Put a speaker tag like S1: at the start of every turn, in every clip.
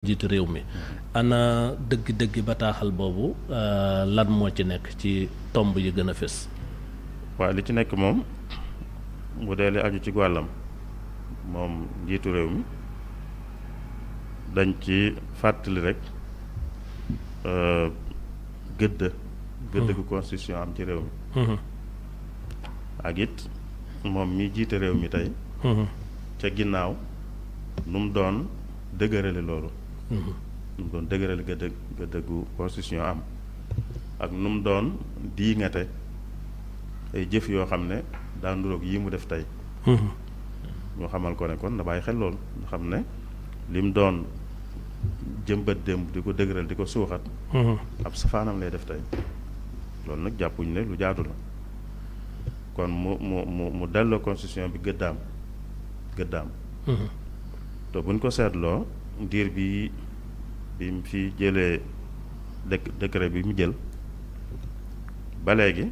S1: jiitu réew mi ana dëgg-dëgg bataaxal boobu lan moo ci nekk ci tomb yi gën a fës.
S2: waaw li ci nekk moom bu dee li aju ci wàllam moom njiitu réew mi dañ ci fàttali rek gëdd gu constitution am ci réew mi ak it moom mi jiite réew mi tey ca ginnaaw nu mu doon dëgërale loolu nu mu doon dëgërale gëdd gu constitution am ak nu mu doon diingate ay jëf yoo xam ne daa nduroog yi mu def tey ñu xamal ko ne kon na bàyyi xel loolu nga xam ne lim doon jëmbat démb di ko dëgëral di ko suuxat ab safaanam lay def tey loolu nag jàppuñ ne lu jaadu la kon mu delloo constitution bi gëddaam te buñ ko seetloo diir bi mu fi jëlee décret bi mu jël ba léegi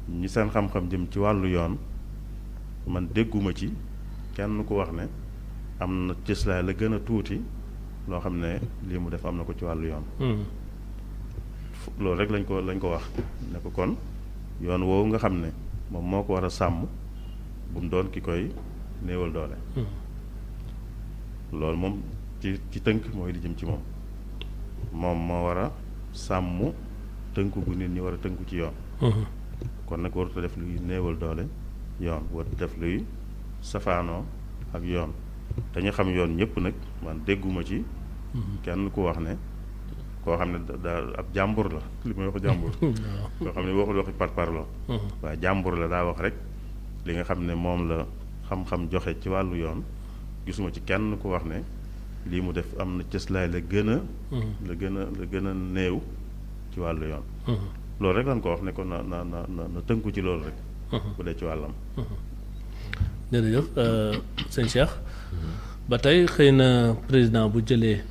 S2: ñi seen xam-xam jëm ci wàllu yoon man dégguma ci kenn ku wax ne am na cëslaay la gën a tuuti loo xam ne lii mu def am na ko ci wàllu yoon loolu rek lañ ko wax ne ko kon yoon woowu nga xam ne moom moo ko war a sàmm bu mu doon ki koy néewal doole loolu moom ci tënk mooy li jëm ci moom moo war a sàmm tënku gu nit ñi war a tënku ci yoon kon nag warut a def luy néewal doole yoon warut a def luy safaanoo ak yoon dañu xam yoon ñëpp nag man dégguma ci kenn ku wax ne koo xam ne daa ab jàmbur la li may wax jàmbur koo xam ne waxul waxi parparloo waaye jàmbur la daa wax rek li nga xam ne moom la xam-xam joxe ci wàllu yoon gisuma ci kenn ku wax ne lii mu def am na cëslaay la gën a néew ci wàllu yoon loolu rek lan ko wax ne ko na tënku ci loolu rek bu dee ci wàllam
S1: jërëjëf sëñ Cheikh ba tey xëy na président bu jëlee